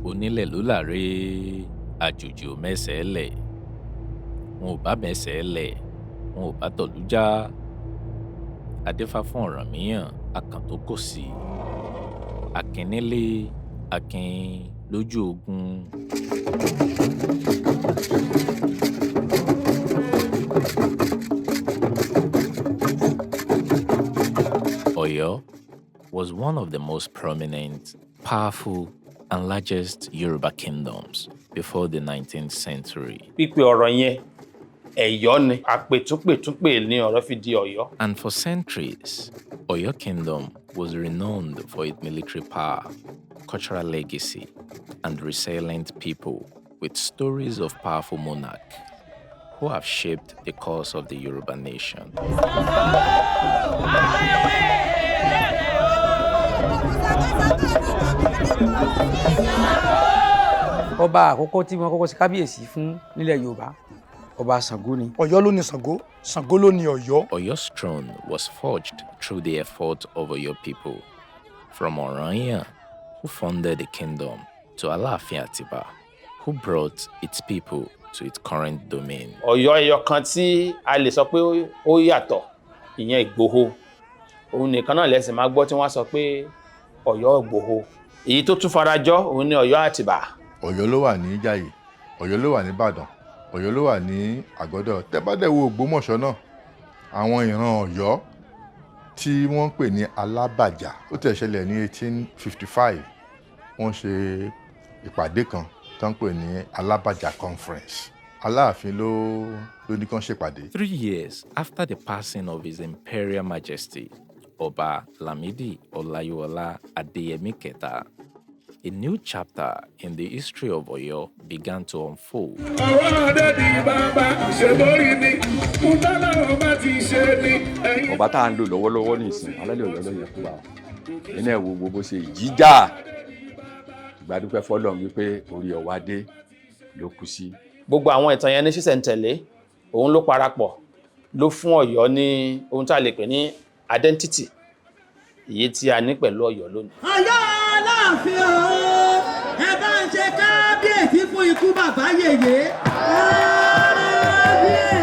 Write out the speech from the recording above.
Onílẹ̀ ló láre, àjòjì ò mẹ́sẹ̀ lẹ̀. Wọn ò bá mẹ́sẹ̀ lẹ̀, wọn ò bá tọ̀lú já. Adífá fún Ọ̀rànmíyàn, akàn tó kò sí. Akin nílé, akin lójú ogun. Ọ̀yọ́ was one of the most prominent, powerful, and largest Yoruba kingdoms before the 19th century. Pípe ọ̀rọ̀ yẹn, Ẹ̀yọ́ ni àpètúnpètúnpè ní ọ̀rọ̀ fi di Ọ̀yọ́. And for centuries, Oyo Kingdom was renowned for its military power, cultural legacy, and resilient people with stories of powerful monarchs who have shaped the course of the Yoruba nation. Ọba àkọ́kọ́ tí wọ́n kọ́kọ́ ṣe kábíyèsí fún nílẹ̀ Yorùbá, Ọba Ṣàngó ni. Ọ̀yọ́ ló ní Ṣàngó, Ṣàngó ló ní Ọ̀yọ́. Oyo's throne was forged through the effort of Oyo people, from Oranyan, who founded the kingdom, to Alaafin Atiba, who brought its people to its current domain. Ọ̀yọ́ ẹyọ kan tí a lè sọ pé ó yàtọ̀, ìyẹn Ìgbòho. Òun nìkan náà lẹ́sìn máa gbọ́ tí wọ́n sọ pé Ọ̀yọ́ Ìgbòho. Èyí tó tún farajọ, òun ni Ọ̀yọ́ Àtìbà. Ọ̀yọ́ ló wà ní Ìjàyè, Ọ̀yọ́ ló wà ní Ìbàdàn, Ọ̀yọ́ ló wà ní Àgọ́dọ̀. Tẹ́ bá dẹ̀ wo Ògbómọ̀ṣọ́ náà, àwọn ìran Ọ̀yọ́ tí wọ́n ń pè ní Alábàjá, ó tẹ̀ ṣẹlẹ̀ ní 1855. Wọ́n ṣe ìpàdé kan tó ń pè ní Alábàjá Conference. Aláàfin ló ní kán ṣèpàdé. 3 years after the passing of His Imperial Majesty, Oba Lamidi Olayiwola Adeyemi Keta, a new chapter in the history of Oyo began to unfold. Ọwọ́ ọdẹ di bàbá ṣe borí ni kúntàlá ọba ti ṣe ni. Ẹ̀yin Ọba tá à ń lò lọ́wọ́lọ́wọ́ nìsín, alálẹ̀ Ọ̀yọ́ ló yẹ fún wa. Nínú ẹ̀, wo gbogbo ṣe ìjíjà ìgbàdúpẹ́ fọlọ́run wípé orí Ọ̀wádé ló kú sí. Gbogbo àwọn ìtàn yẹn ní ṣísẹ̀ntẹ̀lé, òun ló parapọ̀ ló fún Ọ̀yọ́ ní ohun tá a lè pè ní identity èyí tí a ní pẹ̀lú Ọ̀yọ́ lónìí. Ọ̀yọ́ Aláàfin o, ẹ bá ń ṣe kábíyèsí fún ikú bàbá yèyé, kábíyèsí.